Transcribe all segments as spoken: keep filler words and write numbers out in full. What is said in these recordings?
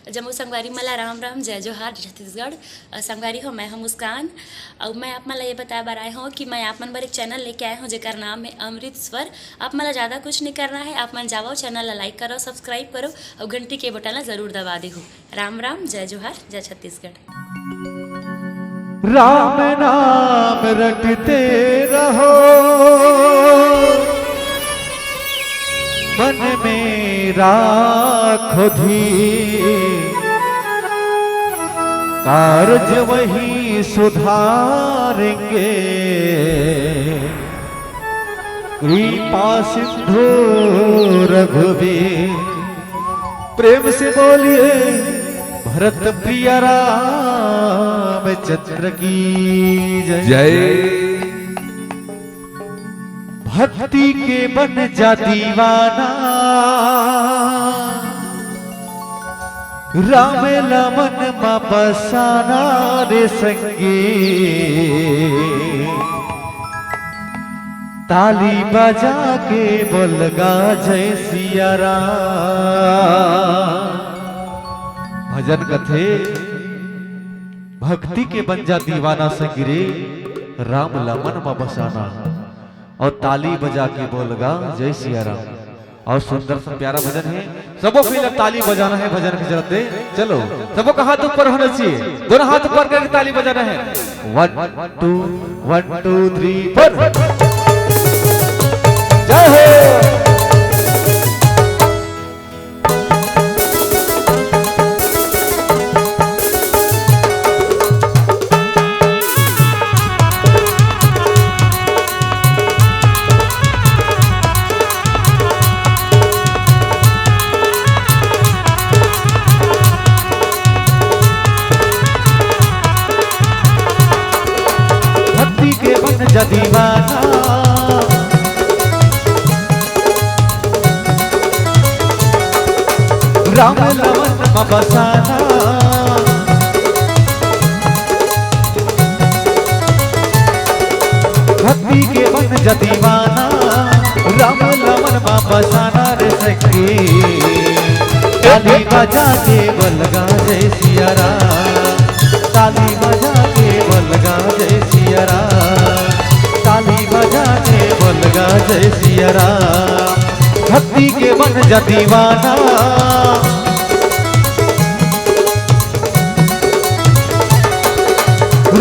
जम्मो संगवारी मन ला राम राम, जय जोहार, जय छत्तीसगढ़। अ, संगवारी हो, मैं हूं मुस्कान। अउ मैं आप मन ला ये बताए बर आए हूं कि मैं आप मन बर एक चैनल लेके आए हूं, जेकर नाम है अमृत स्वर। आप मन ला ज्यादा कुछ नहीं करना है, आप मन जावव, चैनल ला लाइक करव, सब्सक्राइब करव अउ घंटी के बटन ला जरूर दबा देहू। राम राम, जय जोहार, जय छत्तीसगढ़। राम नाम रटते रहो, मन में राखो धीर, कार्य वही सुधारेंगे। कृपा सिंधु रघुवीर। प्रेम से बोलिए भरत प्रिय रामचंद्र की जय। जय। भक्ति के बन जा दीवाना, राम ला मन मा बसाना रे संगी। ताली बजा के बोलगा जय सिया राम। भजन कथे भक्ति के बन जा दीवाना संगी रे, राम ला मन मा बसाना। अउ ताली बजा के बोलगा जय सिया राम। अउ सुंदर सा प्यारा भजन है, सबो कोई ला ताली बजाना है भजन के चलते। चलो, सबो का हाथ ऊपर होना चाहिए, दोनों हाथ ऊपर करके ताली बजाना है। One two, one two three four। जय हो। भक्ति के बन जा दीवाना, राम ला मन मा बसाना। भक्ति के बन जा दीवाना, राम ला मन मा बसाना रे संगी। ताली बजा के बोलगा जय सिया राम, ताली बजा के बोलगा जय सिया राम, ताली बजा के बोलगा जय सिया राम। भक्ति के बन जा दीवाना,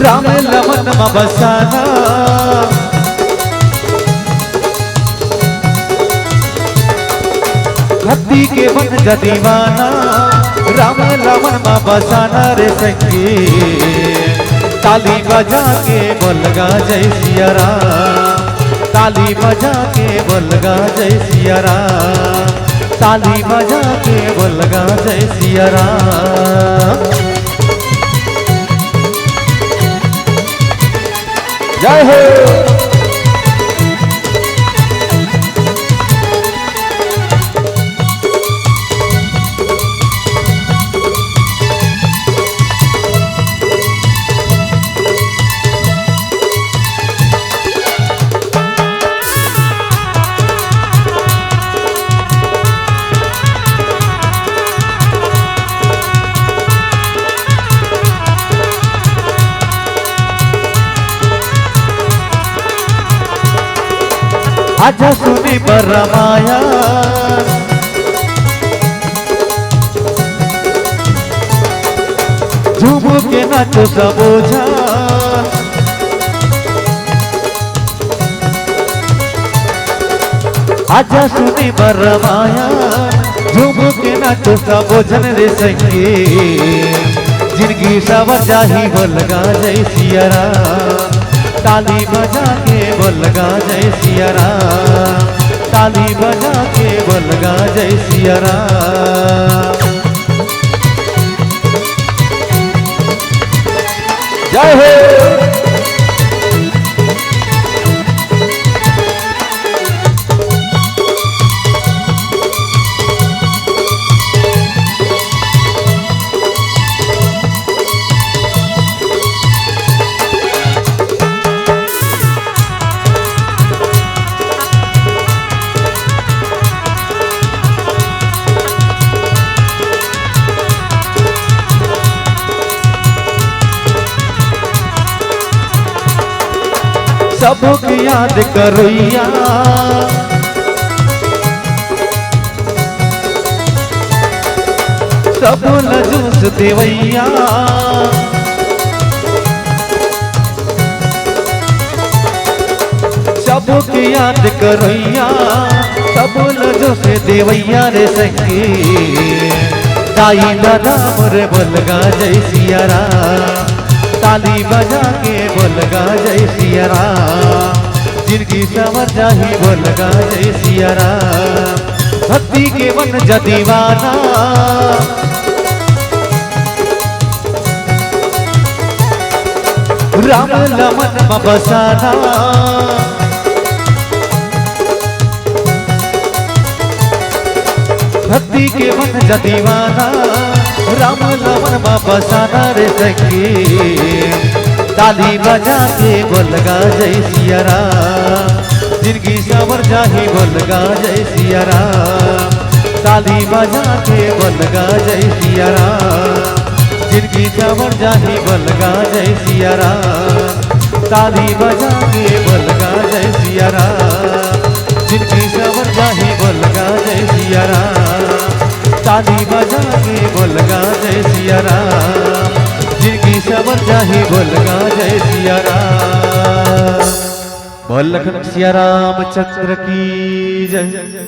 राम ला मन मा बसाना। भक्ति के बन जा दीवाना, राम ला मन मा बसाना रे संगी। ताली बजा के बोलगा जय सिया राम, ताली बजा के बोलगा जय सिया राम, ताली बजा के बोलगा जय सिया राम। जय हो। आजा सुने बर रामायण, झूम के नाचो सबो झन। आजा सुने बर रामायण, झूम के नाचो सबो झन रे संगी। जिनगी सवर जाही बोलगा जय सिया राम, ताली बजा के बोलगा जय सिया राम, ताली बजा के बोलगा जय सिया राम। जय हो। सबो के याद करोइया, सबो ल जोश देवइया, सबो के याद करोइया, सबो ल जोश देवइया रे संगी। दाई ददा मोर बोल गा जय सिया राम, ताली बजा के बोल गा जय सिया राम, जिनगी संवर जाही बोल गा जय सिया राम। भक्ति के बन जा दीवाना, राम ल मन म बसाना। भक्ति के बन जा दीवाना, राम ल मन म बसाना रे संगी। ताली बजा के बोल गा जय सिया राम, जिनगी संवर जाही बोल गा जय सिया राम। ताली बजा के बोल गा जय सिया राम, जिनगी संवर जाही बोल गा जय सिया राम। ताली बजा के बोल गा जय सिया राम, जिनगी संवर जाही बोल गा जय सिया राम। ताली बजा के बोल गा जय सिया राम, जिनगी संवर जाही बोल गा जय सिया राम। बोल लखन सिया रामचंद्र की जय।